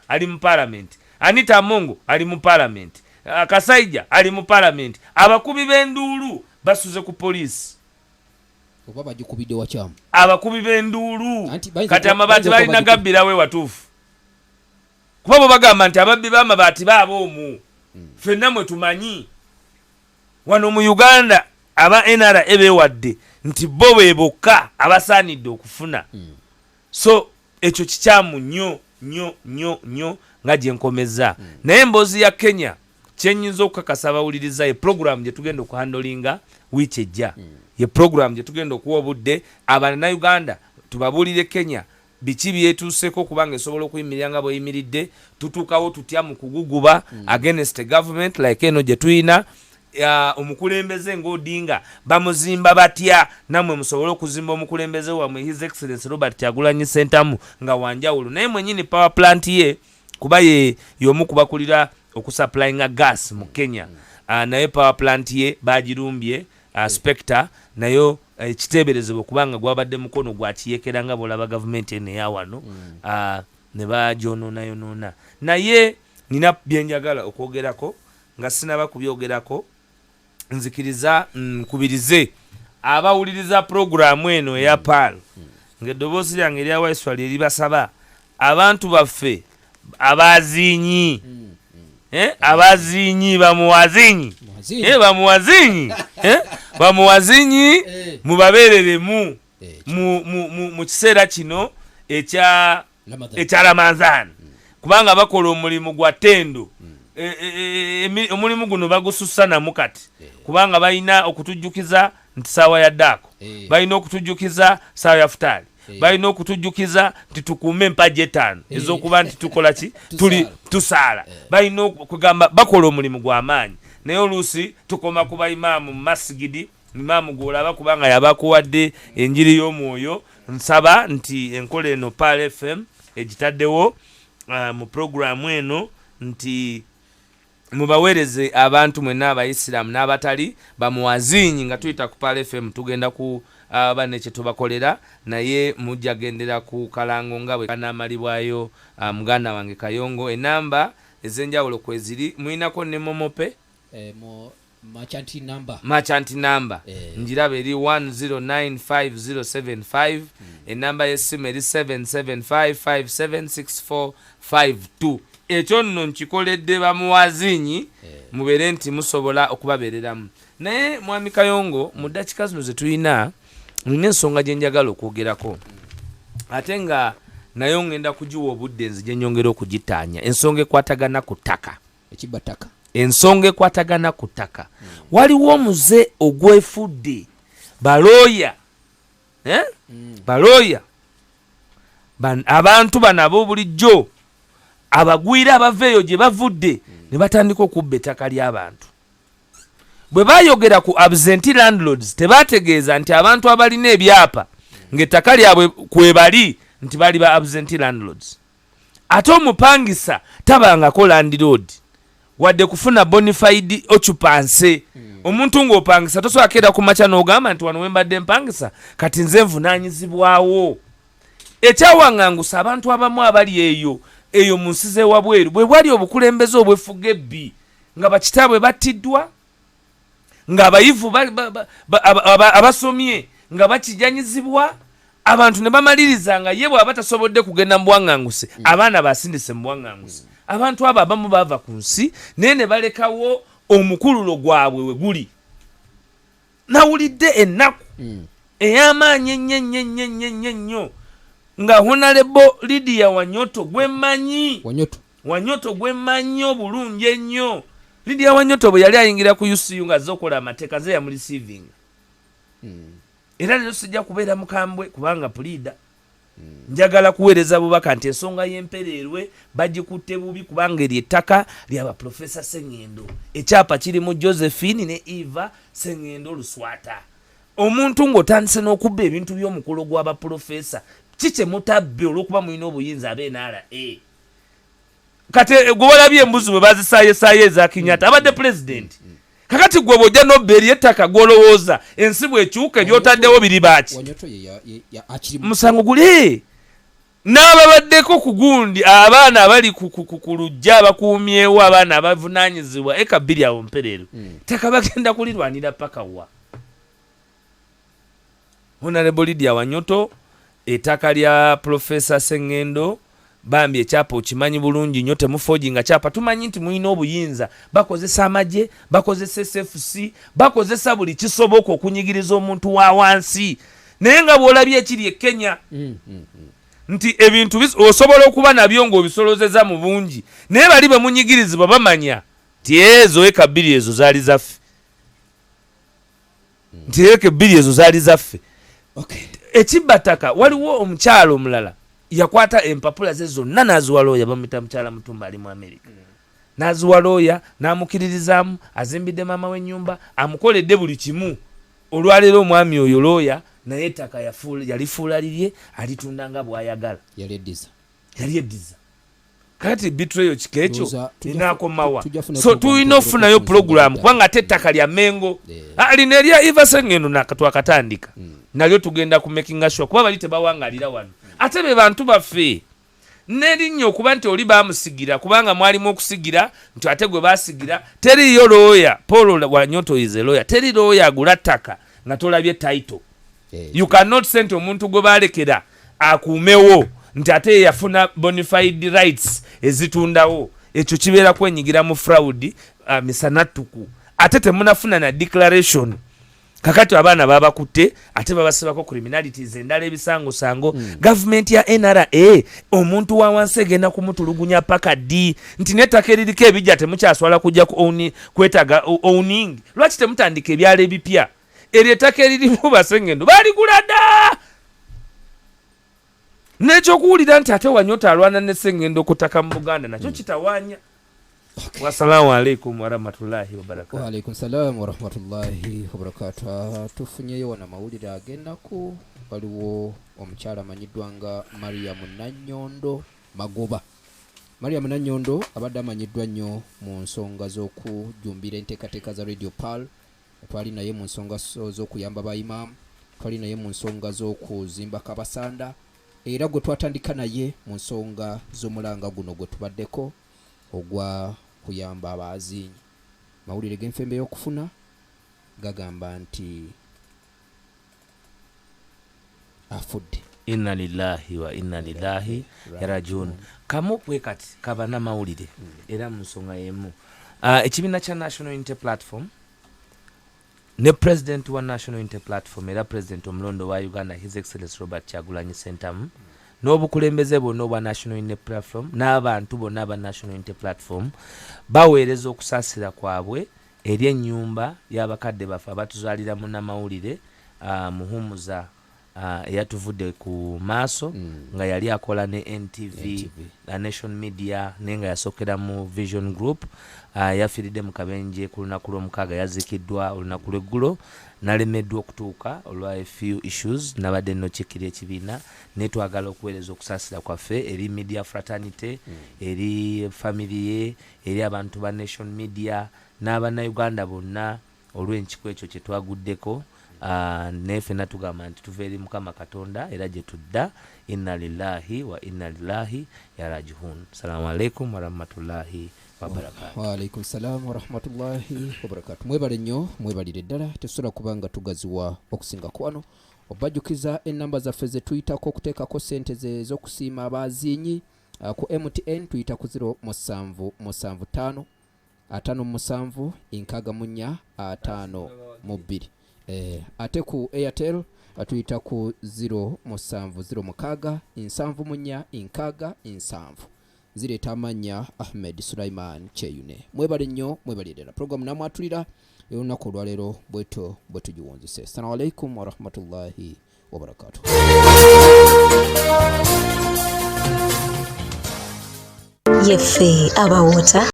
ali mu parliament, Anita Among ali mu parliament, Kasaija ali mu parliament. Abakubi b'enduulu basuze ku poliisi. Oba bagikubidde wakyamu. Abakubi b'enduulu. Anti bayinza Kati amabaati bayinza okuba balina gabbirawo ewatuufu, kuba bwe bagamba nti ababbi b'amabaati baaba omwo, ffenna mwe tumanyi wano mu Uganda aba NRA beewadde nti bo be bokka abasaanidde okufuna. So ekyo kikyamu nnyo nnyo nnyo nnyo nga gye nkomeza. Naye emboozi ya Kenya, kyenyinza okukakasa abawuliriza, ye program gye tugenda okuhandlinga wiiki ejja, ye program gye tugenda okuwa obudde Abannayuganda tubabuulire Kenya biki byetuuseko, kubanga esobola okuyimirira nga bweyimiridde. Tutuukawo tutya mu kuguguba against a government like eno gye tuyina? Omukulembeze ng'Odinga bamuzimba batya? Nammwe musobole okuzimba omukulembeze wammwe, His Excellence Robert Kyagulanyi Sentamu, nga wanjawulo. Naye mwenyini power plant ye, kuba ye y'omu kubakulira okusupplyinga gas mu Kenya, naye power plant ye bagirumbye, Spectre nayo ekiteeberezebwa okubanga gwabadde mukono gwa kiyekera, nga bwolaba gavumenti eno eya wano, ne bagyononayonoona. Naye nina byenjagala okwogerako. Nga sinaba kubyogerako, nzikiriza nkubirize abawuliriza puroguramu eno eya Pearl, ng'eddoboozi lyange erya Waiswa lye libasaba abantu baffe abazinyi, abazinyi, bamuwazinyi. Muwazinyi. Bamuwazinyi, bamuwazinyi, mubabeereremu mu kiseera kino ekya Ramadan. Ekya Ramadhan, kubanga bakola omulimu gwa ttendo. Omulimu guno bagusussa namu kati, kubanga balina okutujjukiza nti saawa ya ddaako, balina okutujjukiza saawa ya futaali, balina okutujjukiza nti tukuume empagi etaano ez'okuba nti tukola ki, tuli Tusaala. Tusaala. Balina kugamba bakola omulimu gw'amaanyi, naye oluusi tukoma ku baimaamu mu masigidi, imaamu gw'olaba kubanga yabakuwadde enjiri y'omwoyo. Nsaba nti enkola eno Pearl FM egitaddewo mu puroguramu eno nti mubaweereze abantu mwenna Abayisiraamu n'abatali bamuwazinyi. Nga tuyita ku Pearl FM tugenda ku bane kye tubakolera, naye mujja gendera ku kalango nga bwe kanaamalibwayo muganda wange Kayongo. Enamba ez'enjawulo kweziri, muyinako ne MoMo Pay. Mu merchant number. Merchant number njiraba eri 1095075, enamba y'essimu eri 775576452. Ekyo nno nkikoledde bamuwazinyi, mubeere nti musobola okubabeereramu. Naye mwami Kayongo, mu ddakika zino ze tulina, nina ensonga gye njagala okwogerako, ate nga nayo ngenda kugiwa obudde nzije nyongera okugitaanya, ensonga ekwatagana ku ttaka. Ekibba ttaka. Ensonga ekwatagana ku ttaka, waliwo omuze ogwefudde balooya, eh? Balooya abantu bano ab'obulijjo abagwira abava eyo gye bavudde ne batandika okubba ettaka ly'abantu. Bwe bayogera ku absentee landlords, tebategeeza nti abantu abalina ebyapa ng'ettaka lyabwe kwebali nti bali ba absentee landlords. Ate omupangisa tabangako landlord wadde kufuna bonafide occupancy. Omuntu ng'opangisa tosobola keera ku makya n'ogamba nti wano wembadde mpangisa kati nze nvunaanyizibwawo. Ekyawaŋŋangusa abantu abamu abali eyo eyo mu nsi z'ewabweru bwe bwali obukulembeze obwefuga ebbi, nga bakitaabwe battiddwa, ng'abayivu abasomye nga bakijanyizibwa abantu, ne bamaliriza nga ye bw'aba tasobodde kugenda mu buwaŋŋanguse, abaana basindise mu buwaŋŋanguse. Abantu abo abamu baava ku nsi, naye ne balekawo omukululo gwabwe we guli. Nawulidde ennaku ey'amaanyi ennyo ennyo ennyo ennyo ennyo ennyo nga Honorable Lydia Wanyoto gwemmanyi. Wanyoto. Wanyoto gwemmanyi obulungi ennyo. Lydia Wanyoto bwe yali ayingira ku UCU nga azze okukola amateeka, nze yamureceivinga. Era leero sijja kubeera mukambwe kubanga puliida, njagala kuweereza bubaka nti ensonga y'empereerwe bagikutte bubi, kubanga eryo ettaka lya baprofesa Sengendo. Ekyapa kiri mu Josephine ne Eva Sengendo Luswata. Omuntu ng'otandise n'okubba ebintu by'omukulo gw'abaprofesa, ki kye mutabbe olw'okuba mulina obuyinza aba NRA? Kati gwe walabye embuzi bwe bazisaayesaayo eza Kenyatta abadde pulezidenti. Kakati gwe bw'ojja n'obba eri ettaka, gw'olowooza ensi bw'ekyuka ebyotaddewo biri baaki? Wanyoto ye akiri Musango guli. N'ababaddeko ku gundi, abaana abali ku lujja abakuumyewo, abaana abavunaanyizibwa eka 2 awo mpereero, ttaka bagenda kulirwanira paka wa? Honorable Lydia Wanyoto, ettaka lya Professor Sengendo, bambi ekyapa okimanyi bulungi nnyo, temufoojinga kyapa. Tumanyi nti mulina obuyinza, bakozesa amagye, bakozesa SFC, bakozesa buli kisoboka okunyigiriza omuntu wa wansi. Naye nga bw'olabye ekiri e Kenya, nti ebintu osobola okuba nabyo ng'obisolozeza mu bungi, naye bali bwe munyigirizibwa bamanya nti ezo eka 2 ezo zaali zaffe, nti eka 2 ezo zaali zaffe. Ekibbataka, waliwo omukyalo omulala yakwata empapula ze zonna n'aziwa looya, bamuyita mukyala Mutumba, ali mu Amerika. N'aziwa looya, n'amukiririzaamu, azimbidde maama w'ennyumba, amukoledde buli kimu. Olwaleero omwami oyo looya naye ettaka yalifuula lirye, alitunda nga bw'ayagala. Yali eddiza. Yali eddiza. Kati betrayal kika ekyo Ndowooza linaakomawa? tujja kufuna So program tulina okufunayo tugereko ku nsonga pulogulaamu, y'ettaka. kubanga ate ettaka lya Mengo. Lino erya Eva Sengendo twakatandika nalyo, tugenda ku makinga sure, kuba bali tebawangalira wano, ate be bantu baffe. N'erinnya okuba nti oli bamusigira, kubanga mwalimu okusigira nti ate gwe basigira teriiyo looya. Paul Wanyoto is a lawyer. Teri looya agula ttaka nga tolabye title. You cannot say nti omuntu gwe balekera akuumewo nti ate ye yafuna bonafide rights ezitundawo. Ekyo kibeera kwenyigira mu fraud, misanattuku, ate temunafuna na declaration. Kakati abaana babakutte, ate babasibako criminalities endala, ebisangosango. Gavumenti ya NRA omuntu wa wansi egenda kumutulugunya paka ddi? Nti n'ettaka eririko ebijja temukyaswala kujja ku kwetaaga owning. Lwaki temutandika ebyalo ebipya? Eryo ettaka eririmu basengendo baligula dda. N'ekyokuwulira nti ate Wanyota alwana ne Sengendo ku ttaka mu Buganda nakyo kitawaanya. Wassalamu alaikum warahmatullahi wabarakatu. Waalaikum salam warahmatullahi wabarakatu. Tufunyeyo wano amawulire ag'ennaku. Waliwo omukyala amanyiddwa nga Mariam Nanyondo Magoba. Mariam Nanyondo abadde amanyiddwa nnyo mu nsonga z'okujjumbira enteekateeka za Radio Pearl. Twali naye mu nsonga z'okuyamba ba imaamu, twali naye mu nsonga z'okuzimba Kabasanda, era gwe twatandika naye mu nsonga z'omulanga guno gwe tubaddeko ogwa kuyamba abaaziinyi. Mawulire g'enfembe y'okufuna gagamba nti afudde. Inna lillahi wa inna lillahi rajiun. Kamu bwe kati kaba n'amawulire era mu nsonga y'emu. Ekibiina kya National Unity Platform ne president wa National Unity Platform era president omulondo wa Uganda, His Excellence Robert Kyagulanyi Sentamu, n'obukulembeze bwonna obwa National Unity Platform n'abantu bonna aba National Unity Platform baweereza okusaasira kwabwe eri ennyumba y'abakadde baffe abatuzaalira munnamawulire Muhumuza, eyatuvudde ku maaso, nga yali akola ne NTV, NTV. Nation Media, naye nga yasookera mu Vision Group. Yafiiridde mu kabenje ku lunaku lw'omukaaga, yaziikiddwa olunaku lw'eggulo. Nalemeddwa okutuuka olwa a few issues, nabadde nnokiikirira ekibiina, naye twagala okuweereza okusaasira kwaffe eri media fraternity, eri family ye, eri abantu ba Nation Media n'abannayuganda bonna olw'enkiko ekyo kye twaguddeko. Naye ffenna tugamba nti tuva eri Mukama Katonda era gye tudda. Inna lillahi wa inna lillahi yarajihun. Salamu alaikum warahmatullahi wabarakatu. Waalaikum salam warahmatullahi wabarakatu. Mwebale nnyo, mwebalire ddala. Tetusobola kuba nga tugaziwa okusinga ku wano. Obajjukiza ennamba zaffe ze tuyitako okuteekako ssente ze ez'okusiima abaaziinyi. Ku MTN tuyita ku 0775 57 64 52. Ate ku Airtel tuyita ku 0706 74 60 70. Zireeta amannya Ahmed Sulaiman Kyeyune. Mwebale nnyo, mwebalire ddala. Programu namwatulira olunaku olwaleero bwetyo bwe tugiwunzise. Assalamu alaikum warahmatullahi wabarakatuh. Yeffe abawoota.